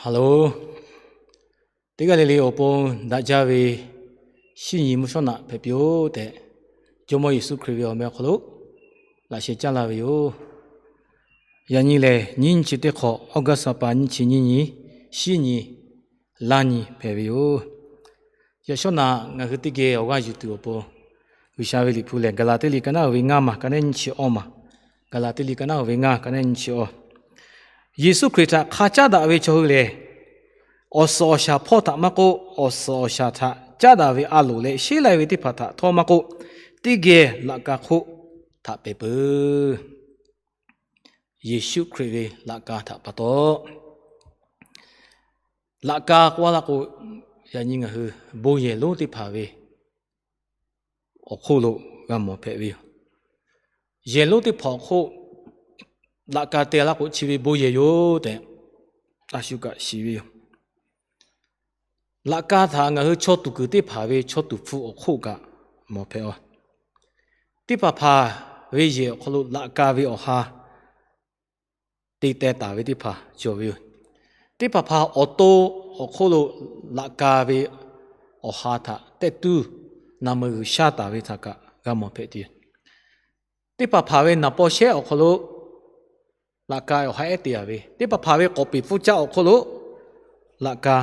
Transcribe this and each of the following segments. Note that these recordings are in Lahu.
Hello, teˇ g'aˇ le le awˬ pon daꞈ jaˇ ve shinˉ nyi mvuhˇ shawˉ naꞈ hpehꞈ piˇ-oˆ tehꞈ, Jawˇmawˇ Yeˍsuˆ Hkriꞈ ve awˬ meh awˬ hk'aw lo laꞈ sheh caˇ laˇ ve yoˬ. Yaꞈ nyi lehˬ, nyiˇ nyi chi teˇ hk'awꞈ, August ha pa nyiˇ chi nyiˇ nyi, shinˉ nyi, laˇ nyi hpehꞈ ve yoˬ. Yaꞈ shawˉ naꞈ ngaˬ hui teˇ geh awˬ g'aˇ yuˬ tuˬ awˬ pon, G'uiˬsha ve Liꞈ hpu lehˬ, Gaˍlaˍtiˆ liꞈ ka naˉ uiˍ ve ngaˇ maˬ ka neˉ nyiˇ chi awˇ maˬ, Gaˍlaˍtiˆ liꞈ ka naˉ uiˍ ve ngaˇ ka neˉ nyiˇ chi awˇ. Yeˍsuˆ Hkriꞈ htaꞈ hk'a caˉ daꞈ ve chaw hui lehˬ, awˬ suhˍ awˬ shaˍ hpawˇ htaꞈ maˇ k'oˆ, awˬ suhˍ awˬ shaˍ htaꞈ caˉ daꞈ ve a loˍ leh sheˉ lai ve teˇ hpaˍ htaꞈ htawˇ maˇ k'oˆ, teˇ geh laꞈ ka hk'oˆ htaꞈ pehˬ peuˬ. Yeˍsuˆ Hkriꞈ ve laꞈ ka htaꞈ pa taw, laꞈ ka k'oˆ laˇ k'o, yaꞈ nyi ngaˬ hui bon yehˬ lonˉ teˇ hpaˍ ve awˬ hk'oˆ lo g'a mawˬ hpehꞈ ve yoˬ. Yehˬ lonˉ teˇ hpaˍ awˬ hk'oˆ laꞈ ka te laˇ k'o, chi ve bon yehˬ yoˬ tehꞈ a shu kaꞈ shiˍ ve yoˬ. Laꞈ ka htaꞈ ngaˬ hui chaw tuˍ kuiˬ teˇ hpaˍ ve chaw tuˍ hpfuh awˬ hk'oˆ kaꞈ mawˬ hpehꞈ-oˬ. Teˇ hpaˍ hpaˍ ve yehˬ awˬ hk'aw lo laꞈ ka ve awˬ ha te teh taˍ ve teˇ hpaˍ cawˬ ve yoˬ. Teˇ hpaˍ hpaˍ awˬ to awˬ hk'oˆ lo laꞈ ka ve awˬ ha htaꞈ tehˆ tuˇ naˍ meuˍ G'uiˬsha taˍ ve htaꞈ kaꞈ g'a mawˬ hpehꞈ tuˬ yoˬ. Teˇ hpaˍ hpaˍ ve naˍ paw shehˉ awˬ hk'aw lo laꞈ ka awˬ ha ehˉ te taˍ ve, teˇ hpaˍ hpaˍ ve k'awꞈ peˍ pfuhˇ caˆ awˬ hk'oˆ lo laꞈ ka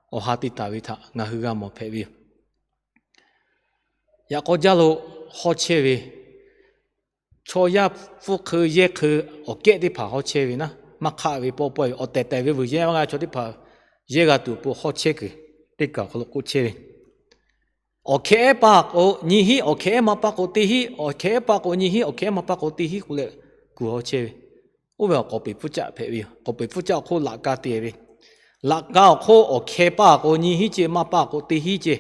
awˬ ha te taˍ ve htaꞈ ngaˬ hui g'a mawˬ hpehꞈ ve yoˬ. Yaꞈ k'aw jaˇ lo hawˉ chehˇ ve, chaw yaˇ hpfuhˇ hk'eun yehˇ hk'eun awˬ kehˉ teˇ hpaˍ hawˉ chehˇ ve naˉ, maˇ hk'aˆ ve pawˆ pawˆ-e awˬ tehˬ tehˬ ve vuiˬ yehˇ maˇ g'a chaw teˇ hpaˍ yehˇ g'a tuˬ awˬ pon hawˉ chehˇ kuiˬ teˇ kaˬ awˬ hk'aw lo k'oˆ chehˇ ve, awˬ hkeh ehˉ paˇ k'o nyi hiˉ, awˬ hkeh ehˉ maˇ paˇ k'o teˇ hiˉ, awˬ hkeh ehˉ paˇ k'o nyi hiˉ, awˬ hkeh ehˉ maˇ paˇ k'o teˇ hiˉ k'oˆ leh kuˬ hawˉ chehˇ ve. Oˇ ve awˬ k'awꞈ peˍ pfuhˇ caˆ hpehꞈ ve yoˬ. K'awꞈ peˍ pfuhˇ caˆ awˬ hk'oˆ laꞈ ka te ve, laꞈ ka awˬ hk'oˆ awˬ hkeh paˇ k'o nyi hiˉ ceh, maˇ paˇ k'o teˇ hiˉ ceh.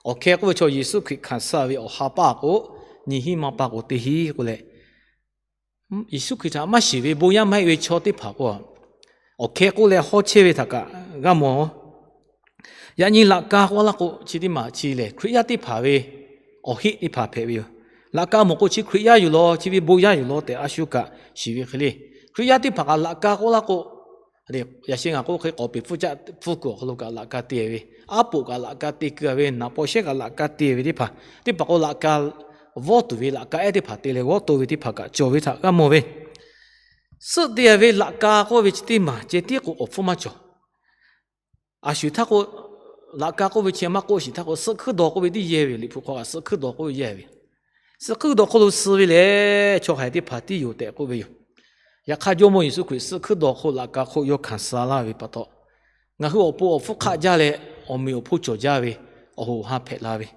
Awˬ hkeh k'oˆ ve chaw Yeˍsuˆ Hkriꞈ hkanˍ suh ve awˬ ha paˇ k'o nyi hiˉ maˇ paˇ k'o teˇ hiˉ k'oˆ leh, Yeˍsuˆ Hkriꞈ htaꞈ maˇ shiˍ ve bon yaˇ maˇ heˆ ve chaw teˇ hpaˍ k'o, awˬ hkeh k'oˆ leh hawˉ chehˇ ve htaꞈ kaꞈ g'a mawˬ. Yaꞈ nyi laꞈ ka k'oˆ laˇ k'o, chi teˇ maˬ chi lehˬ Hkriꞈ yaˇ teˇ hpaˍ ve awˬ heˆ teˇ hpaˍ hpehꞈ ve yoˬ. Laꞈ ka mawˬ k'o chi Hkriꞈ yaˇ yoˬ law, chi ve bon yaˇ yoˬ law tehꞈ a shu kaꞈ shiˍ ve hk'e le. Hkriꞈ yaˇ teˇ hpaˍ kaꞈ laꞈ ka k'oˆ laˇ k'o, yaꞈ sheh ngaˬ k'oˆ hk'e k'awꞈ peˍ pfuhˇ caˆ pfuhˇ kuiˬ awˬ hk'aw lo kaꞈ laꞈ ka te ve, aˉ poꞈ kaꞈ laꞈ ka te keu ve, naˍ paw shehˉ kaꞈ laꞈ ka te ve teˇ hpaˍ, teˇ hpaˍ k'o laꞈ ka vawˇ tuˬ ve, laꞈ ka ehˉ teˇ hpaˍ te leh g'awˇ to ve teˇ hpaˍ kaꞈ cawˬ ve htaꞈ g'a mawˬ ve. Suhˆ te ve laꞈ ka k'oˆ ve chi teˇ maˬ ceh tiˉ k'o awˬ hpfuhˇ maˇ cawˬ. A shu htaˇ k'o, laꞈ ka k'oˆ ve chi maˇ k'oˆ shiˍ htaˇ k'o, suhˆ hkuiˉ dawˬ k'oˆ ve tiˉ yehˇ ve, Liꞈ hpu hk'aw kaꞈ suhˆ hkuiˉ dawˬ k'oˆ ve yehˇ ve, suhˆ hkuiˉ dawˬ hk'oˆ lo suh ve lehˬ chaw haiˬ teˇ hpaˍ tiˉ yoˬ tehꞈ k'oˆ ve yoˬ. Yaꞈ hk'aˇ Jawˇmawˇ Yeˍsuˆ Hkriꞈ suhˆ hkuiˉ dawˬ hk'oˆ laꞈ ka hk'oˆ yawˇ hkanˍ suh laˇ ve pa taw, ngaˬ hui awˬ pon awˬ hpfuhˇ hk'aˆ jaˇ leh awˬ meꞈ awˬ hponˇ cawˬ jaˇ ve awˬ hoꞈ awˬ ha hpehꞈ la ve,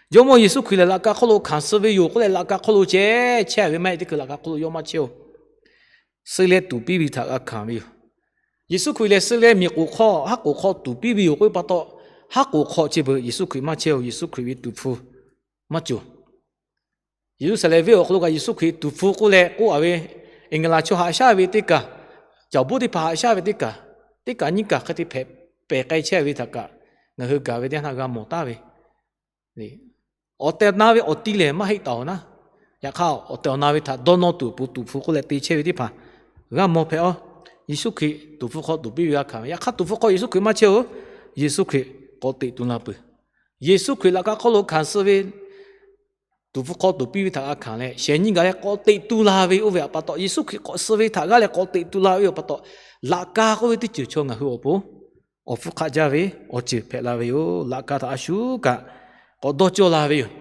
Jawˇmawˇ Yeˍsuˆ Hkriꞈ lehˬ laꞈ ka hk'oˆ lo hkanˍ suh ve yoˬ k'oˆ leh laꞈ ka hk'oˆ lo ceh chehˇ ve maˇ heˆ, teˇ hkui laꞈ ka hk'oˆ lo yawˇ maˇ chehˇ-oˬ. Suh leh tuˍ piˇ ve htaꞈ g'a hkanˍ ve yoˬ. Yeˍsuˆ Hkriꞈ lehˬ suh leh miˬ k'oˍ hk'aw haˉ k'oˍ hk'aw tuˍ piˇ ve yoˬ k'oˆ ve pa taw, haˉ k'oˍ hk'aw chi beuꞈ Yeˍsuˆ Hkriꞈ maˇ chehˇ-oˬ. Yeˍsuˆ Hkriꞈ ve tuˍ hpfuh maˇ cawˬ. Yeˍruˆsaˍlehnˍ venˇ awˬ hk'aw lo kaꞈ Yeˍsuˆ Hkriꞈ tuˍ hpfuh k'oˆ leh k'oˆ-a ve, Eˍg'aˍlanˍ chaw haꞈ shaˉ ve teˇ kaˬ, caˍ buˉ teˇ hpaˍ haꞈ shaˉ ve teˇ kaˬ, teˇ kaˬ nyiˇ kaˬ hk'e te hpehꞈ pehˬ k'ai chehˇ ve htaꞈ kaꞈ ngaˬ hui gaˬ ve teˇ yanˇ htaˇ g'a mawˬ taˉ ve. Awˬ tehˬ awˬ na ve awˬ ti lehˬ maˇ heˆ taˍ-oˬ naˉ, yaꞈ hk'aˇ awˬ tehˬ awˬ na ve htaꞈ dawˇ nawˇ tuˬ awˬ pon tuˍ hpfuh k'oˆ leh te chehˇ ve teˇ hpaˍ g'a mawˬ hpehꞈ-oˬ. Yeˍsuˆ Hkriꞈ tuˍ hpfuh hk'aw tuˍ piˇ ve g'a hkanˍ ve, yaꞈ hk'aˇ tuˍ hpfuh hk'aw Yeˍsuˆ Hkriꞈ maˇ chehˇ-oˬ. Yeˍsuˆ Hkriꞈ k'awꞈ teꞈ tu la peuˬ. Yeˍsuˆ Hkriꞈ laꞈ ka hk'oˆ lo hkanˍ suh ve, tuˍ hpfuh hk'aw tuˍ piˇ ve htaꞈ g'a hkanˍ leh shehˍ nyi gaˬ leh k'awꞈ teꞈ tu la ve oˇ ve pa taw, Yeˍsuˆ Hkriꞈ k'awꞈ suh ve htaꞈ g'aˇ leh k'awꞈ teꞈ tu la ve pa taw, laꞈ ka k'oˆ ve teˇ ceuˬ chaw ngaˬ hui awˬ pon awˬ hpfuhˇ hk'aˆ jaˇ ve awˬ ceuˬ hpehꞈ la ve yoˬ. Laꞈ ka htaꞈ a shu kaꞈ k'awꞈ dawˇ cawˇ la ve yoˬ.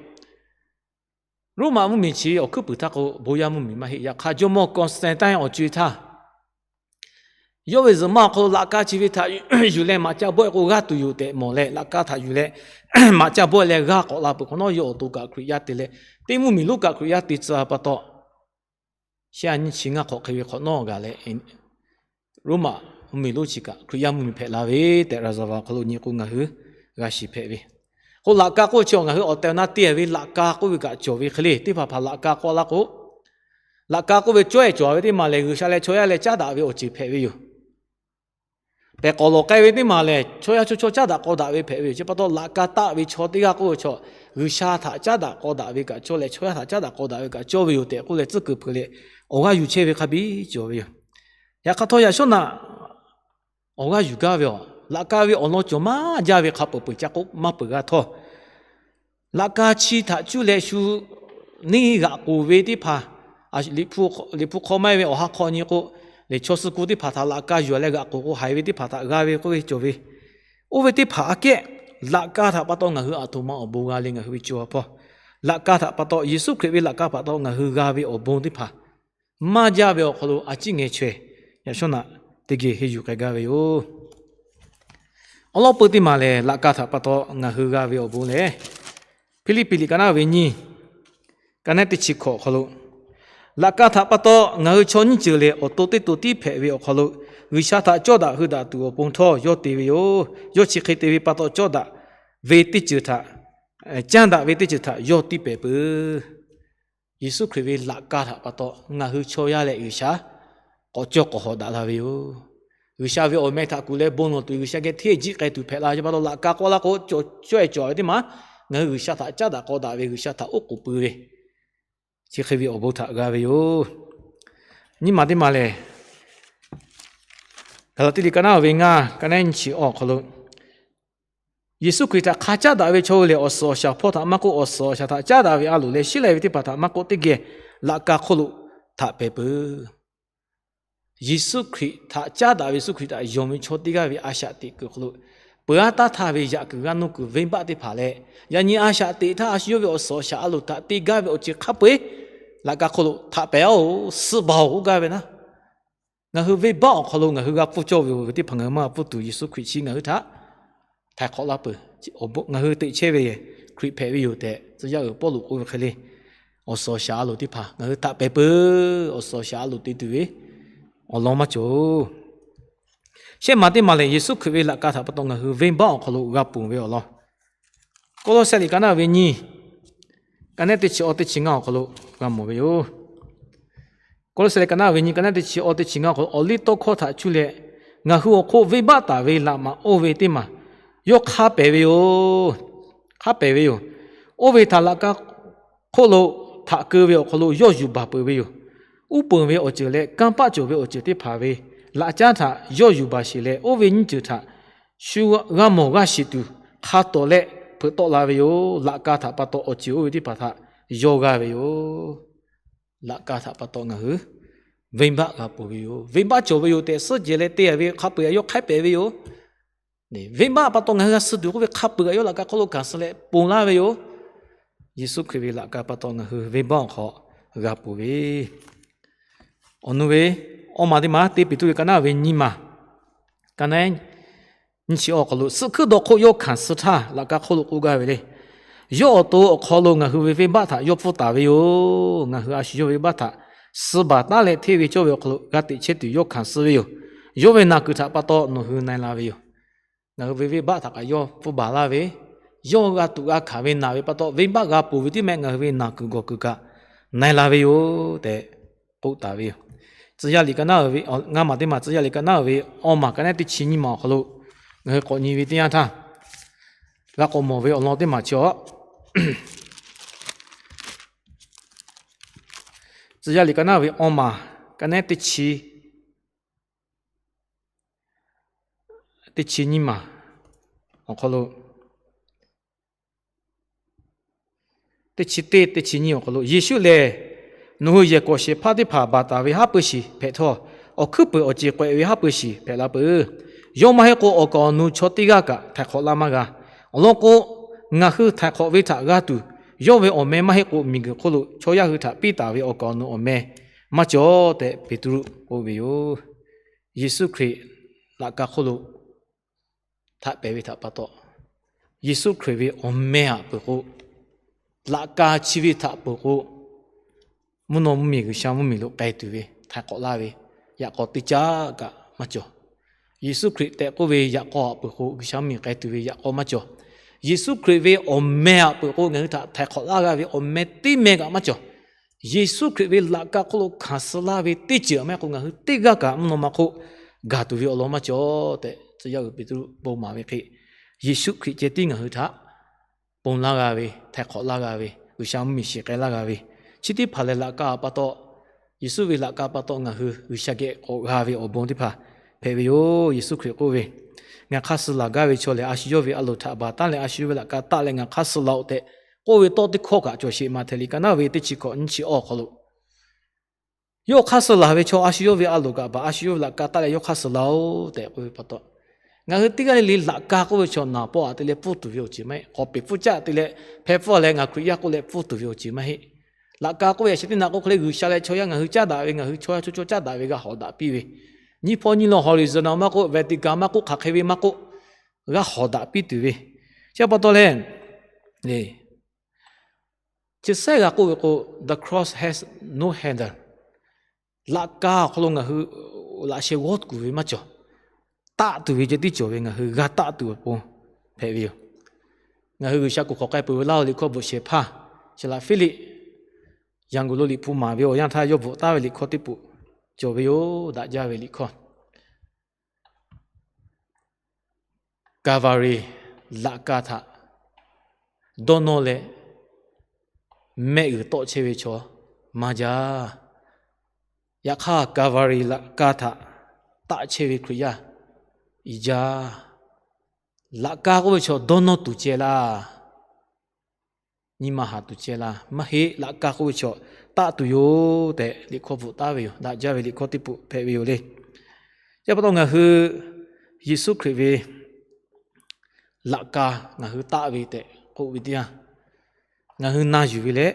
Roˉmaꞈ mvuhˇmiˬ chi awˬ hkuiˉ puiˍ htaˇ k'o bon yaˇ mvuhˇmiˬ maˇ heˆ. Yaꞈ hk'aˇ Jawˇmawˇ Constantine awˬ co-e htaˇ, yawˇ ve zuhꞈ maˇ awˬ hk'aw lo laꞈ ka chi ve htaꞈ yuˬ leh maꞈ ca bawehˇ k'o g'aˇ tuˬ yoˬ tehꞈ mawˬ leh, laꞈ ka htaꞈ yuˬ leh maꞈ ca bawehˇ leh g'aˇ k'awꞈ la peuˬ hk'awꞈ nawˉ, yawˇ awˬ to kaꞈ Hkriꞈ yaˇ te leh, teˇ mvuhˇmiˬ lonˉ kaꞈ Hkriꞈ yaˇ te tcuh pa taw, shehˆ a nyiˇ chi ngaˇ hk'awꞈ hk'e ve hk'awꞈ nawˉ gaˬ leh Roˉmaꞈ mvuhˇmiˬ lonˉ chi kaꞈ Hkriꞈ yaˇ mvuhˇmiˬ hpehꞈ la ve tehꞈ ရာဇဝင် awˬ hk'aw lo nyi k'o ngaˬ hui g'a shiˍ hpehꞈ ve. K'o laꞈ ka k'oˆ chi ngaˬ hui awˬ tehˬ awˬ na te ve laꞈ ka k'oˆ ve kaꞈ cawˬ ve hk'e le. Teˇ hpaˍ hpaˍ laꞈ ka k'oˆ laˇ k'o, laꞈ ka k'oˆ ve cawˇ-e cawˬ ve teˇ maˬ lehˬ, G'uiˬsha leh chaw yaˇ leh caˉ daꞈ ve awˬ ceuˬ hpehꞈ ve yoˬ. Pehˬ k'awꞈ lawˬ k'ai ve teˇ maˬ lehˬ, chaw yaˇ chaw chaw caˉ daꞈ k'aw daꞈ ve hpehꞈ ve yoˬ. Chi pa taw laꞈ ka taˆ ve chaw teˇ g'aˇ k'oˆ ve chaw, G'uiˬsha htaꞈ caˉ daꞈ k'aw daꞈ ve kaꞈ cawˇ leh, chaw yaˇ htaꞈ caˉ daꞈ k'aw daꞈ ve kaꞈ cawˇ ve yoˬ tehꞈ k'oˆ leh tcuhˉ kuiˬ hpeuꞈ leh awˬ g'aˇ yuˬ chehˇ ve hk'a biˇ cawˬ ve yoˬ. Yaꞈ hk'aˇ htawˇ yaꞈ shawˉ naꞈ awˬ g'aˇ yuˬ gaˇ ve awˬ, laꞈ ka ve awˬ lawn cawˬ maˇ jaˇ ve hk'a peuˬ peuˬ ca k'oˆ maˇ peuˬ g'a htawˇ, laꞈ ka chi htaꞈ cuˇ leh shu neˇ g'aꞈ k'oˍ ve teˇ hpaˍ, Liꞈ hpu hk'aw maˇ heˆ ve awˬ ha hk'aw nyi k'o, lehˬ chaw suh ku teˇ hpaˍ htaꞈ laꞈ ka yuˬ leh g'aꞈ k'oˍ k'o haiˬ ve teˇ hpaˍ htaꞈ g'a ve k'oˆ ve cawˬ ve, oˇ ve teˇ hpaˍ aꞈ kehˉ laꞈ ka htaꞈ pa taw ngaˬ hui aˬ htoꞈ ma awˬ bon g'a le. Ngaˬ hui ve co ha hpawˇ laꞈ ka htaꞈ pa taw, Yeˍsuˆ Hkriꞈ ve laꞈ ka pa taw ngaˬ hui g'a ve awˬ bon teˇ hpaˍ maˇ jaˇ ve awˬ hk'aw lo a ciˉ ngeh chaweh, yaꞈ shawˉ naꞈ teˇ geh henˇ yuˬ k'ai gaˇ ve yoˬ. Awˬ lawn peu teˇ maˬ lehˬ, laꞈ ka htaꞈ pa taw ngaˬ hui g'a ve awˬ bon lehˬ, Hpiˇliˇpiˆ liꞈ ka naˉ ve nyiˇ, ka naˉ teˇ chi hkawꞈ awˬ hk'aw lo, laꞈ ka htaꞈ pa taw ngaˬ hui chaw nyiˇ ceuˬ lehˬ, awˬ to teˇ to tiˉ hpehꞈ ve awˬ hk'aw lo, G'uiˬsha htaꞈ cawˇ daꞈ hui daꞈ tuˬ awˬ pon htawˇ yawˇ te ve yoˬ. Yawˇ chi hk'e te ve pa taw cawˇ daꞈ ve teˇ ceuˬ htaꞈ, canˇ daꞈ ve teˇ ceuˬ htaꞈ yawˇ tiˇ pehˍ peuˬ. Yeˍsuˆ Hkriꞈ ve laꞈ ka htaꞈ pa taw ngaˬ hui chaw yaˇ leh G'uiˬsha k'awꞈ cawˇ k'awꞈ hawꞈ daꞈ la ve yoˬ. G'uiˬsha ve awˬ meh htaꞈ kuˬ leh bon lawˬ tuˬ, G'uiˬsha geh hteˇ jiˆ k'ai tuˬ hpehꞈ la ve pa taw, laꞈ ka k'awꞈ laˇ k'o, cawˇ cawˇ-e cawˬ ve teˇ maˬ ngaˬ hui G'uiˬsha htaꞈ caˉ daꞈ k'aw daꞈ ve, G'uiˬsha htaꞈ oˉ k'oˍ pui ve, chi hk'e ve awˬ bon htaꞈ g'a ve yoˬ. Nyiˇ maˬ teˇ maˬ lehˬ, Gaˍlaˍtiˆ liꞈ ka naˉ ve ngaˇ, ka naˉ nyiˇ chi awˬ hk'aw lo, Yeˍsuˆ Hkriꞈ htaꞈ hk'a caˉ daꞈ ve chaw hui lehˬ, awˬ suhˍ awˬ shaˍ hpawˇ htaꞈ maˇ k'oˆ, awˬ suhˍ awˬ shaˍ htaꞈ caˉ daꞈ ve a loˍ leh sheˉ lai ve teˇ hpaˍ htaꞈ maˇ k'oˆ, teˇ geh laꞈ ka hk'oˆ lo htaꞈ pehˍ peuˬ. Yeˍsuˆ Hkriꞈ htaꞈ caˉ daꞈ ve, Yeˍsuˆ Hkriꞈ htaꞈ yonˍ ve chaw teˇ g'aˇ ve a shaꞈ teꞈ kuiˬ hk'aw lo, peuˬ aˉ taˇ htaˇ ve yaꞈ kuiˬ g'aˇ nuˇ kuiˬ venˇbaˆ teˇ hpaˍ leh, yaꞈ nyi a shaꞈ teꞈ htaˇ a shu yawˇ ve awˬ suhˍ awˬ shaˍ a loˍ htaꞈ te gaˇ ve awˬ ceuˬ hk'a peu-eˬ laꞈ ka hk'oˆ lo htaꞈ pehˍ-oˬ, suh baˬ-oˬ k'oˆ gaˇ ve naˉ, ngaˬ hui venˇbaˆ awˬ hk'aw lo ngaˬ hui g'a pfuhˇ cawˇ ve yoˬ ve teˇ hpaˍ ngaˬ hui maˇ g'a pfuhˇ tuˬ, Yeˍsuˆ Hkriꞈ chi ngaˬ hui htaꞈ htaiˍ hk'awꞈ laˇ peuˬ. Ngaˬ hui teꞈ chehˇ ve Hkriꞈ hpehꞈ ve yoˬ tehꞈ, tcuh yaˇ uiˍ Pawˇluꞈ k'oˆ ve hk'e le, awˬ suhˍ awˬ shaˍ a loˍ teˇ hpaˍ ngaˬ hui htaꞈ pehˍ peuˬ. Awˬ suhˍ awˬ shaˍ a loˍ te tuˬ ve awˬ lawn maˇ cawˬ. Shehˆ maˬ teˇ maˬ lehˬ, Yeˍsuˆ Hkriꞈ ve laꞈ ka htaꞈ pa taw ngaˬ hui venˇbaˆ awˬ hk'aw lo g'a ponˬ ve awˬ lawn, Kawˇlawˇsehˆ liꞈ ka naˉ ve nyiˇ, ka naˉ teˇ chi awˬ teˇ chi ngaˇ awˬ hk'aw lo g'a mawˬ ve yoˬ. Kawˇlawˇsehˆ liꞈ ka naˉ ve nyiˇ, ka naˉ teˇ chi awˬ teˇ chi ngaˇ awˬ hk'aw lo, awˬliˇtawˇhkawˇ htaꞈ cuˇ leh ngaˬ hui awˬ hk'oˆ venˇbaˆ taˍ ve laꞈ maꞈ oˇ ve teˇ maˬ yawˇ hk'a pehˍ ve yoˬ. Hk'a pehˍ ve yoˬ. Oˇ ve htaꞈ laꞈ ka hk'oˆ lo htaꞈ keu ve awˬ hk'aw lo yawˇ yuˬ baˬ peuˬ ve yoˬ. Uˉ peunˍ ve awˬ ceuˬ leh kanˇ paˆ cawˬ ve awˬ ceuˬ teˇ hpaˍ ve laꞈ caˉ htaꞈ yawˇ yuˬ baˬ sheˍ leh, oˇ ve nyiˇ ceuˬ htaꞈ shu g'a mawˬ g'a shiˍ tuˬ hk'a tawˍ leh hpeuꞈ tawˆ la ve yoˬ. Laꞈ ka htaꞈ pa taw awˬ ceuˬ oˇ ve teˇ hpaˍ htaꞈ yawˇ g'a ve yoˬ. Laꞈ ka htaꞈ pa taw ngaˬ hui venˇbaˆ g'a peuˬ ve yoˬ. Venˇbaˆ cawˬ ve yoˬ tehꞈ suhˉ jehˬ leh te-a ve hk'a peu-eˬ a yawˇ hk'a pehˍ ve yoˬ. Venˇbaˆ pa taw ngaˬ hui g'a suh tuˬ k'oˆ ve hk'a peu-eˬ a yawˇ laꞈ ka hk'oˆ lo hkanˍ suh leh ponˬ laˇ ve yoˬ. Yeˍsuˆ Hkriꞈ ve laꞈ ka pa taw ngaˬ hui venˇbaˆ awˬ hk'aw g'a peuˬ ve, awˬ nu ve awˇ maˬ teˇ maˬ teˇ Peˍtruˆ ve ka naˉ ve nyiˇ maˬ, ka naˉ nyiˇ chi awˬ hk'aw lo, suhˆ hkuiˉ dawˇ hk'oˆ yawˇ hkanˍ suh htaˇ laꞈ ka hk'oˆ lo k'oˆ gaˇ ve le. Yawˇ awˬ to awˬ hk'aw lo ngaˬ hui ve venˇbaˆ htaꞈ yawˇ pfuhˇ taˍ ve yoˬ. Ngaˬ hui a shu yawˇ ve venˇbaˆ htaꞈ suh baˬ taˉ leh hteˇ ve cawˇ ve awˬ hk'aw lo g'a teꞈ chehˇ tuˬ yawˇ hkanˍ suh ve yoˬ. Yawˇ ve naˬ kuiˬ htaꞈ pa taw nawˬ hui na-e la ve yoˬ. Ngaˬ hui ve venˇbaˆ htaꞈ kaꞈ yawˇ pfuhˇ baˬ laˇ ve, yawˇ g'a tuꞈ g'a hkanˍ ve naˬ ve pa taw venˇbaˆ g'a ponˬ ve teˇ meh ngaˬ hui ve naˬ kuiˬ gawˬ kuiˬ kaꞈ na-e la ve yoˬ tehꞈ k'oˆ taˍ ve yoˬ. Tcuh yaˇ liꞈ ka naˉ ve ngaˇ maˬ teˇ maˬ, Tcuh yaˇ liꞈ ka naˉ ve awˇ maˬ ka naˉ teˇ chi nyiˇ maˬ awˬ hk'aw lo ngaˬ hui k'awꞈ nyi ve teˇ yanˇ htaˇ, g'a k'awꞈ mawˬ ve awˬ lawn teˇ maˬ chi a Tcuh yaˇ liꞈ ka naˉ ve awˇ maˬ ka naˉ teˇ chi, teˇ chi nyiˇ maˬ awˬ hk'aw lo, teˇ chi teˇ, teˇ chi nyiˇ awˬ hk'aw lo, Yeˍsuˆ lehˬ nawˬ hui yehˬ kawꞈ shehˍ hpaˇ teˇ hpaˍ baˬ taˍ ve haˉ pui shiˍ hpehꞈ htawˇ, awˬ hkuiˉ peuˬ awˬ ceˬ k'awꞈ-e ve haˉ pui shiˍ hpehꞈ la peuˬ. Yawˇ maˇ heˆ k'o, awˬ kaˍ awˬ nu chaw teˇ g'aˇ kaꞈ htaiˍ hk'awꞈ laˇ maˇ g'a. Awˬ lawn k'o, ngaˬ hui htaiˍ hk'awꞈ ve htaꞈ g'a tuˬ, yawˇ ve awˬ meh maˇ heˆ k'o, miˬguiˬ hk'oˆ lo chaw yaˇ hui htaꞈ piˇ taˍ ve awˬ kaˍ awˬ nu awˬ meh maˇ cawˬ tehꞈ Peˍtruˆ k'oˆ ve yoˬ. Yeˍsuˆ Hkriꞈ laꞈ ka hk'oˆ lo htaꞈ pehˍ ve htaꞈ pa taw, Yeˍsuˆ Hkriꞈ ve awˬ meh aꞈ peuˬ k'o, laꞈ ka chi ve htaꞈ peuˬ k'o, mvuhˇ naw mvuhˇmiˬ G'uiˬsha mvuhˇmiˬ lo k'ai tuˬ ve htaiˍ hk'awꞈ laˇ ve yaꞈ k'aw teˇ caˉ kaꞈ maˇ cawˬ. Yeˍsuˆ Hkriꞈ tehꞈ k'oˆ ve yaꞈ k'aw aꞈ peuˬ k'o, G'uiˬsha mvuhˇmiˬ k'ai tuˬ ve yaꞈ k'aw maˇ cawˬ. Yeˍsuˆ Hkriꞈ ve awˬ meh aꞈ peuˬ k'o, ngaˬ hui htaꞈ htaiˍ hk'awꞈ laˇ g'a ve awˬ meh teˇ meh kaꞈ maˇ cawˬ. Yeˍsuˆ Hkriꞈ ve laꞈ ka hk'oˆ lo hkanˍ suh laˇ ve teˇ ceuˬ maˇ heˆ k'o, ngaˬ hui teˇ g'aˇ kaꞈ mvuhˇ naw ma hk'oˆ gaˬ tuˬ ve awˬ lawn maˇ cawˬ tehꞈ, Tcuh yaˇ uiˍ Peˍtruˆ bon maˍ ve hk'e, Yeˍsuˆ Hkriꞈ ceh tiˉ ngaˬ hui htaꞈ ponˬ laˇ g'a ve, htaiˍ hk'awꞈ laˇ g'a ve, G'uiˬsha mvuhˇmiˬ shiˍ k'ai laˇ g'a ve, chi teˇ hpaˍ lehˬ laꞈ ka pa taw, Yeˍsuˆ ve laꞈ ka pa taw ngaˬ hui G'uiˬsha geh k'awꞈ g'a ve awˬ bon teˇ hpaˍ hpehꞈ ve yoˬ. Yeˍsuˆ Hkriꞈ k'oˆ ve, Ngaˬ hk'aˇ suh laˬ gaˇ ve chaw lehˬ, a shu yawˇ ve a loˍ htaꞈ baˬ taˉ leh a shu yawˇ ve laꞈ ka taˆ leh ngaˬ hk'aˇ suh laˬ-oꞈ tehꞈ k'oˆ ve tawˇ teˇ hkawˇ kaꞈ cawˬ sheˍ. Maꞈhtehˍ liꞈ ka naˉ ve teˇ chi hkawꞈ nyiˇ chi awˇ awˬ hk'aw lo, yawˇ hk'aˇ suh laˬ ve chaw a shu yawˇ ve a loˍ kaꞈ baˬ, a shu yawˇ ve laꞈ ka taˆ leh yawˇ hk'aˇ suh laˬ-oꞈ tehꞈ k'oˆ ve pa taw, ngaˬ hui teˇ g'aˇ le le laꞈ ka k'oˆ ve chaw naˍ pawˆ aꞈ te leh pfuhˇ tuˬ ve awˬ ceuˬ maˇ heˆ. K'awꞈ peˍ pfuhˇ caˆ te leh hpeh pfuhˇ leh ngaˬ Hkriꞈ yaˇ k'oˆ leh pfuhˇ tuˬ ve awˬ ceuˬ maˇ heˆ. Laꞈ ka k'oˆ ve a sheh teˇ naꞈ k'o hk'e le G'uiˬsha leh chaw yaˇ ngaˬ hui caˉ daꞈ ve, ngaˬ hui chaw yaˇ chaw caˉ daꞈ ve g'a hawˍ daꞈ piˇ ve, nyiˇ hpawˇ nyiˇ lawn Horizontal maˇ k'oˆ, Vertical maˇ k'oˆ, hk'aˬ hk'e ve maˇ k'oˆ, g'a hawˍ daꞈ piˇ tuˬ ve. Chi pa taw leh, chi sehˉ g'a k'oˆ ve k'o, the cross has no handle. Laꞈ ka awˬ hk'aw lo ngaˬ hui laꞈ sheh g'awˇ kuˬ ve maˇ cawˬ. Taˆ tuˬ ve ceh tiˉ cawˬ ve, ngaˬ hui g'a taˆ tuˬ awˬ pon hpehꞈ ve yoˬ. Ngaˬ hui G'uiˬsha kuˬ hk'awꞈ k'ai peuˬ ve laˇ-oˬ liꞈ hkawˇ bvuhꞈ shehˍ hpaˇ, chi laꞈ Hpiˇliˆ, Yanˍ guiˬ lo liꞈ hpu maˍ ve awˬ yanˇ htaˇ yawˇ bvuhꞈ taˍ ve liꞈ hkawˇ teˇ peuˬ cawˬ ve yoˬ. Daꞈ jaˇ ve liꞈ hkawˇ Kalˍvaˍriˍ laꞈ ka htaꞈ dawˇ nawˇ leh mehˆ g'uiˬ tawˆ chehˇ ve chaw maˇ jaˇ. Yaꞈ hk'aˇ, Kalˍvaˍriˍ laꞈ ka htaꞈ taˆ chehˇ ve Hkriꞈ yaˇ i jaˇ. Laꞈ ka k'oˆ ve chaw dawˇ nawˇ tuˬ ceh laˇ, nyi ma haˍ tuˬ ceh laˇ maˇ heˆ. Laꞈ ka k'oˆ ve chaw taˆ tuˬ yoˬ tehꞈ liꞈ hkawˇ bvuhꞈ taˍ ve yoˬ. Daꞈ jaˇ ve liꞈ hkawˇ teˇ peuˬ hpehꞈ ve yoˬ le. Chi pa taw ngaˬ hui Yeˍsuˆ Hkriꞈ ve laꞈ ka ngaˬ hui taˆ ve tehꞈ k'oˆ ve teˇ yanˇ, ngaˬ hui na yuˬ ve leh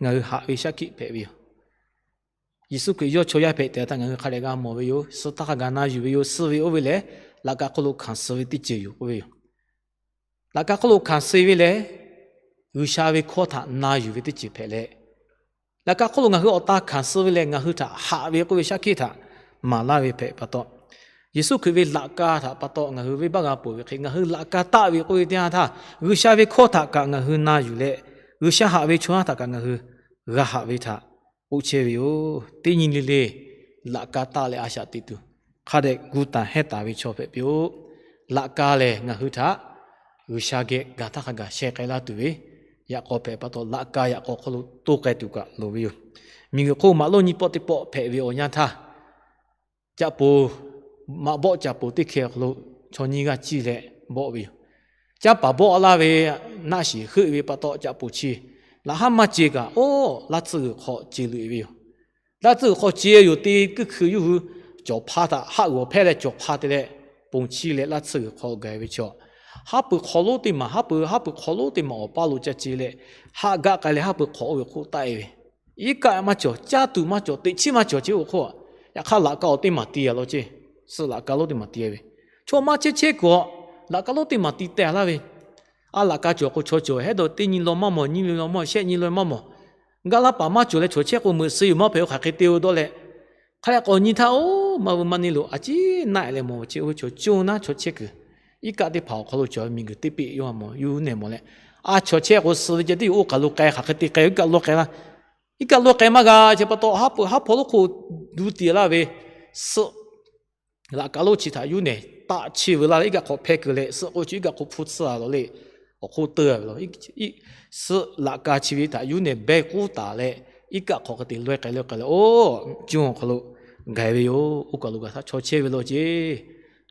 ngaˬ hui haꞈ ve shaˉ hkiˆ hpehꞈ ve yoˬ. Yeˍsuˆ Hkriꞈ yawˇ chaw yaˇ hpehꞈ tehꞈ htaˇ ngaˬ hui hk'a dehꞈ g'a mawˬ ve yoˬ. Suh htaˇ hk'a gaˬ na yuˬ ve yoˬ. Suh ve oˇ ve lehˬ, laꞈ ka hk'oˆ lo hkanˍ suh ve teˇ ceuˬ yoˬ k'oˆ ve yoˬ. Laꞈ ka hk'oˆ lo hkanˍ suh ve lehˬ, G'uiˬsha ve hkawˇ htaꞈ na yuˬ ve teˇ ceuˬ hpehꞈ leh, laꞈ ka hk'oˆ lo ngaˬ hui awˬ ta hkanˍ suh ve lehˬ, ngaˬ hui htaꞈ haꞈ ve k'oˆ ve shaˉ hkiˆ htaꞈ maˍ laˇ ve hpehꞈ pa taw, Yeˍsuˆ Hkriꞈ ve laꞈ ka htaꞈ pa taw ngaˬ hui venˇbaˆ g'a peuˬ ve hk'e, ngaˬ hui laꞈ ka taˆ ve k'oˆ ve teˇ yanˇ htaˇ, G'uiˬsha ve hkawˇ htaꞈ kaꞈ ngaˬ hui na yuˬ leh, G'uiˬsha haꞈ ve chaw yaˇ htaꞈ kaꞈ ngaˬ hui g'a haꞈ ve htaꞈ k'oˆ chehˇ ve yoˬ. Teˇ nyi le le laꞈ ka taˆ leh a shaꞈ teꞈ tuˬ, hk'a dehꞈ gu taˍ hehnˇ taˍ ve chaw hpehꞈ piˇ-oˆ. Laꞈ ka lehˬ ngaˬ hui htaꞈ G'uiˬsha geh gaˬ htaˇ hk'a gaˬ sheh k'ai laˇ tuˬ ve yaꞈ k'aw hpehꞈ pa taw, laꞈ ka yaꞈ k'aw hk'aw lo toˇ k'ai tuˬ kaꞈ loˍ ve yoˬ. Miˬguiˬ hk'oˆ maꞈ lonˉ nyiˇ pawˆ teˇ pawˆ hpehꞈ ve awˬ yanˇ htaˇ, caˆ po maꞈ bawˆ caˍ poˍ teˇ hkeh awˬ hk'aw lo chaw nyiˇ g'aˇ ciˇ leh bawˆ ve yoˬ. Caˇ paˍ bawˆ laˇ ve naˆ shiˍ heuˆ ve pa taw caꞈ poˍ chi laꞈ haˉ maˇ ce kaꞈ, oˇ laˇ tsuhˇ g'uiˬ hk'aw ce loꞈ e ve yoˬ. Laˇ tsuhˇ g'uiˬ hk'aw ce yoˬ te kuiˇ hkui yuˇ hui cawˬ hpa htaꞈ haˆ g'awˬ hpehˇ leh cawˬ hpa te leh, ponˬ chi leh laˇ tsuhˇ g'uiˬ hk'aw gaˬ ve chaw, haˉ pui hk'aw lonˉ teˇ maˬ, haˉ pui haˉ pui hk'aw lonˉ teˇ maˬ awˬ paˇ lo ca ce leh, haˆ gaˆ k'ai leh haˉ pui hk'awꞈ oˇ ve hk'oˆ taˆ e ve, iˉ kaˆ maˇ cawˬ, caˇ tuˬ maˇ cawˬ, teꞈ chiˉ maˇ cawˬ ce oˇ hk'oˆ, yaꞈ hk'aˇ laꞈ ka awˬ teˇ maˬ ti a law ce. Suh laꞈ ka lonˉ teˇ maˬ ti a ve, chaw maˇ chehˇ chehˇ kuiˬ a, laꞈ ka lonˉ teˇ maˬ ti teh laˇ ve. A laꞈ ka cawˬ k'o chaw cawˬ hehˉ dawˇ teˇ nyi law maˇ mawˬ, nyiˇ law maˇ mawˬ, shehˆ nyi law maˇ mawˬ. Gaˇ laˇ paˍ maˇ cawˬ leh chaw chehˇ k'o meuꞈ suh yoˬ maˇ hpehꞈ-o, hk'aˬ hk'e te-o dawˇ leh, hk'a leh k'awꞈ nyi htaˇ, oˇ maˇ vuiˬ maˇ neˇ lo a ciˉ naˆ e leh mawˬ ve ce, oˇ ve chaw conˇ naˉ chaw chehˇ kuiˬ, iˉ kaˆ teˇ hpaˍ awˬ hk'aw lo cawˬ ve miˬguiˬ teˇ peˆ yawˇ mawˬ, yawˇ nehˬ mawˬ leh, a chaw chehˇ k'o suh ve ceh tiˉ yoˬ, oˇ kaˬ lo k'ai, hk'aˬ hk'e te k'ai, iˉ kaˆ lo k'ai laˇ. Iˉ kaˆ lo k'ai maˇ g'a, chi pa taw haˉ pui haˉ hpaw lonˉ hk'oˆ du tiꞈ laˇ ve, suh laꞈ ka lonˉ chi htaꞈ yuˇ nehˬ taˆ chi veu laˇ leh, iˉ kaˆ hk'awꞈ hpehˇ kuiˬ leh, suh k'o chi iˉ kaˆ hk'oˆ hpfuhˇ tsuhˇ a law le, awˬ hk'oˆ teu a ve law. Suh laꞈ ka chi ve htaꞈ yuˇ nehˬ behˇ k'uˉ taˍ leh, iˉ kaˆ hk'awꞈ hk'e te laweh k'ai laweh k'ai leh, oˇ conˇ awˬ hk'aw lo gaˬ ve yoˬ. Oˇ kaˬ lo gaˬ htaˇ chaw chehˇ ve law ce.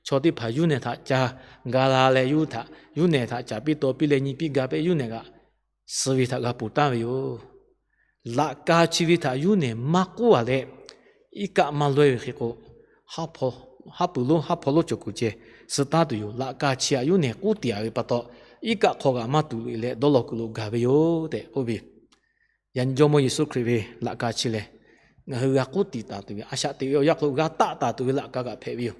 Chaw teˇ hpaˍ yuˇ nehˬ htaꞈ ca ga la leh, yuˇ htaꞈ, yuˇ nehˬ htaꞈ caˍ piˇ taw piˇ leh nyi piˇ ga piˇ, yuˇ nehˬ g'aꞈ suh ve htaꞈ g'a ponˬ taˍ ve yoˬ. Laꞈ ka chi ve htaꞈ yuˇ nehˬ maˇ k'oˆ a leh, iˉ kaˆ maˇ laweh ve hk'e k'o, haˉ pui lonˉ haˉ hpaw lonˉ cawˬ kuiˬ ceh suh taˉ tuˬ yoˬ. Laꞈ ka chi htaꞈ yuˇ nehˬ k'uˉ tiꞈ a ve pa taw, iˉ kaˆ hk'aw g'aꞈ maˇ tuꞈ ve leh dawˇ law kuiˬ lo gaˬ ve yoˬ tehꞈ k'oˆ ve. Yaꞈ nyi Jawˇmawˇ Yeˍsuˆ Hkriꞈ ve laꞈ ka chi lehˬ, ngaˬ hui g'a k'uˉ tiꞈ taˍ tuˬ ve, a shaꞈ teꞈ ve awˬ yanˇ hk'aw lo g'a taˆ taˍ tuˬ ve laꞈ ka kaꞈ hpehꞈ ve yoˬ.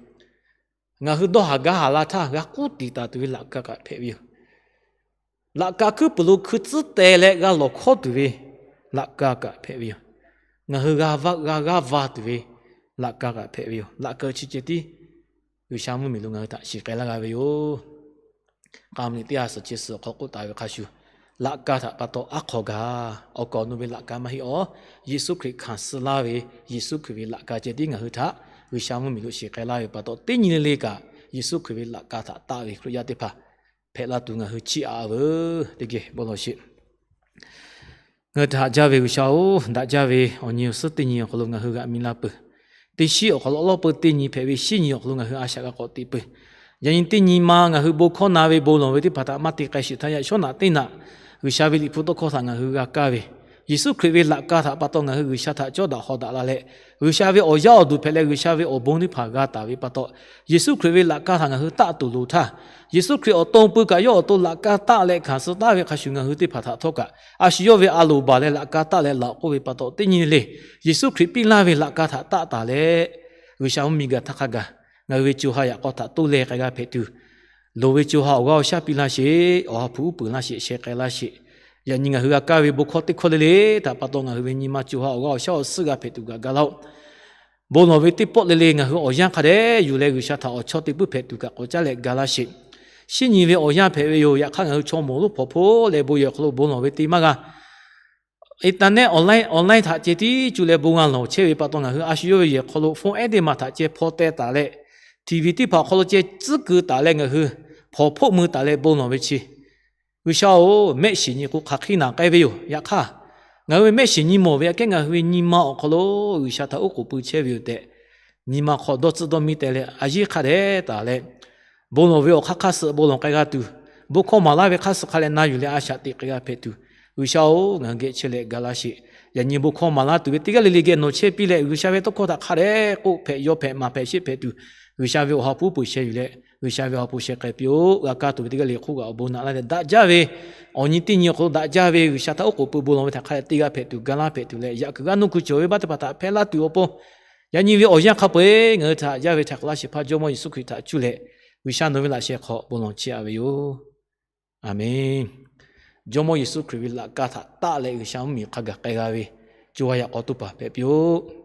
Ngaˬ hui dawˇ haˍ gaˇ haˍ la htaˇ g'a k'uˉ tiꞈ taˍ tuˬ ve laꞈ ka kaꞈ hpehꞈ ve yoˬ. Laꞈ ka hkuiˉ puiˍ lo hkui tcuhˉ teh leh g'a lawˬ hkawˇ tuˬ ve laꞈ ka kaꞈ hpehꞈ ve yoˬ. Ngaˬ hui g'a g'aˇ va tuˬ ve laꞈ ka kaꞈ hpehꞈ ve yoˬ. Laꞈ ka chi ceh tiˉ G'uiˬsha mvuhˇmiˬ lo ngaˬ hui htaꞈ shiˍ k'ai laˇ g'a ve yoˬ. K'aˍ mvuhˇmiˬ teˇ ha suhˍ chi suhˍ awˬ hk'aw k'oˆ taˍ ve hk'a shuˍ, laꞈ ka htaꞈ pa taw aˉ hk'aw gaˬ. Awˬ kaˍ awˬ nu ve laꞈ ka maˇ heˆ awˬ, Yeˍsuˆ Hkriꞈ hkanˍ suh laˇ ve, Yeˍsuˆ Hkriꞈ ve laꞈ ka ceh tiˉ ngaˬ hui htaꞈ G'uiˬsha mvuhˇmiˬ lo shiˍ k'ai laˇ ve pa taw, teˇ nyi le le kaꞈ Yeˍsuˆ Hkriꞈ ve laꞈ ka htaꞈ taˆ ve Hkriꞈ yaˇ teˇ hpaˍ hpehꞈ la tuˬ ngaˬ hui chiˇ aꞈ veuˬ teˇ geh bon lawˬ sheˍ. Ngaˬ hui htaꞈ haꞈ jaˇ ve G'uiˬsha-oˬ, daꞈ jaˇ ve awˬ nyi awˬ suhˉ teˇ nyi awˬ hk'aw lo ngaˬ hui g'aꞈ mi la peuˬ. Teˇ shiˉ awˬ hk'aw lo awˉ lawˉ peuˇ teˇ nyi hpehꞈ ve shiˉ nyi awˬ hk'aw lo ngaˬ hui a shaꞈ g'a k'awꞈ teꞈ peuˬ. Yaꞈ nyi teˇ nyi ma ngaˬ hui bon hkawˇ na ve bon lawˬ ve teˇ hpaˍ htaꞈ maˇ te k'ai sheˍ htaˇ, yaꞈ shawˉ naꞈ teˇ naꞈ G'uiˬsha ve liꞈ hpu tawˇ hkawˇ htaꞈ ngaˬ hui g'a kaˇ ve, Yeˍsuˆ Hkriꞈ ve laꞈ ka htaꞈ pa taw ngaˬ hui G'uiˬsha htaꞈ cawˇ daꞈ haw daꞈ la leh, G'uiˬsha ve awˬ yaˇ awˬ duˬ hpehꞈ leh G'uiˬsha ve awˬ bon teˇ hpaˍ g'a taˍ ve pa taw, Yeˍsuˆ Hkriꞈ ve laꞈ ka htaꞈ ngaˬ hui taˆ tuˬ loˍ htaˇ, Yeˍsuˆ Hkriꞈ awˬ to pui kaꞈ yawˇ awˬ to laꞈ ka taˆ leh hkanˍ suh taˉ ve hk'a shuˍ ngaˬ hui teˇ hpaˍ htaꞈ htawˇ kaꞈ a shu yawˇ ve a loˍ baˬ leh laꞈ ka taˆ leh laꞈ k'oˆ ve pa taw, teˇ nyi le Yeˍsuˆ Hkriꞈ piˇ laˇ ve laꞈ ka htaꞈ taˆ taˍ leh, G'uiˬsha mvuhˇmiˬ gaˬ htaˇ hk'a gaˬ ngaˬ hui ve co ha yaꞈ k'aw htaꞈ toˇ leh k'ai g'a hpehꞈ tuˬ, loˍ ve co ha awˬ g'aˇ awˬ shaˉ piˇ laˇ sheˍ. Awˬ ha hpu uˉ peunˍ laˇ sheˍ. Sheh k'ai laˇ sheˍ. Yaꞈ nyi ngaˬ hui g'a kaˇ ve bon hkawˇ teˇ hkawˇ le le htaꞈ pa taw ngaˬ hui ve nyi ma co ha awˬ g'aˇ awˬ shaˉ awˬ suhˉ g'a hpehꞈ tuˬ kaꞈ ga laˇ-oˆ. Bon lawˬ ve teˇ pawˆ le le ngaˬ hui awˬ yanˇ hk'a dehꞈ yuˬ leh G'uiˬsha htaꞈ awˬ chawˇ te puiˉ hpehꞈ tuˬ kaꞈ k'awꞈ caˉ leh ga laˇ sheˍ. Shiˉ nyi ve awˬ yanˇ hpehꞈ ve yoˬ. Yaꞈ hk'aˇ ngaˬ hui chaw mawˬ lonˉ hpawnˬ hpoˆ leh bon yehˬ awˬ hk'aw lo bon lawˬ ve te maˇ g'a. Internet online, online htaꞈ ceh tiˉ cuˇ leh bon g'a lawˬ chehˇ ve pa taw ngaˬ hui a shu yawˇ ve yehˬ hk'aw lo phone ehˉ teˇ maˬ htaꞈ ceh hpaw teh taˍ leh, TV teˇ hpaˍ awˬ hk'aw lo ceh tcuhˉ keu taˍ leh ngaˬ hui hpawnˬ hpoˆ mui taˍ leh bon lawˬ ve chi, G'uiˬsha-oˬ, mehˆ shiˍ nyi k'o hk'aˬ hk'e naˬ k'ai ve yoˬ. Yaꞈ hk'aˇ, ngaˬ hui ve mehˆ shiˍ nyi mawˬ ve aꞈ kehˉ ngaˬ hui ve nyi ma awˬ hk'aw lo G'uiˬsha htaꞈ oˉ k'oˍ pui chehˇ ve yoˬ tehꞈ, nyi ma hk'aw dawˇ tcuhˆ dawˇ miˇ teh leh a yeˉ hk'a dehꞈ taˍ leh, bon lawˬ ve awˬ hk'aˇ hk'aˇ suh bon lawˬ k'ai g'a tuˬ, bon hkawˇ maˍ laˇ ve hk'aˇ suh hk'a leh na yuˬ leh a shaꞈ teꞈ k'ai g'a hpehꞈ tuˬ, G'uiˬsha-oˬ, ngaˬ hui geh chehˇ leh ga laˇ sheˍ. Yaꞈ nyi bon hkawˇ maˍ laˇ tuˬ ve teˇ g'aˇ le le geh nawˬ chehˇ piˇ leh G'uiˬsha ve tawˇ hkawˇ htaꞈ hk'a dehꞈ k'oˆ hpehꞈ, yaw hpehꞈ, maˍ hpehꞈ, sheˆ hpehꞈ tuˬ, G'uiˬsha ve awˬ ha hpu uˉ peunˍ sheh yuˬ leh G'uiˬsha ve awˬ ha hpu sheh k'ai piˇ-oˆ. G'a kaˇ tuˬ ve teˇ g'aˇ le hk'oˆ kaꞈ awˬ bon naꞈ laˇ leh daꞈ jaˇ ve, awˬ nyi teˇ nyi awˬ hk'aw lo daꞈ jaˇ ve G'uiˬsha htaꞈ oˉ k'oˍ pui bon lawˬ ve htaꞈ hk'a dehꞈ te g'a hpehꞈ tuˬ, ga laˇ hpehꞈ tuˬ leh, yaꞈ kuiˬ g'aˇ nuˇ kuiˬ cawˬ ve baˆ teˇ hpaˍ htaꞈ hpehˇ laˇ tuˬ awˬ pon, yaꞈ nyi ve awˬ yanˇ hk'a peu-eˬ ngaˬ hui htaꞈ yaˇ ve htaꞈ k'aˬ laˇ shehˍ hpaˇ Jawˇmawˇ Yeˍsuˆ Hkriꞈ htaꞈ cuˇ leh, G'uiˬsha nawˬ ve laꞈ sheh hk'aw bon lawˬ chehˇ-a ve yoˬ. Aˬmenˍ. Jawˇmawˇ Yeˍsuˆ Hkriꞈ ve laꞈ ka htaꞈ taˆ leh G'uiˬsha mvuhˇmiˬ hk'a gaˬ k'ai g'a ve co ha yaꞈ k'aw toˇ paˍ hpehꞈ piˇ-oˆ.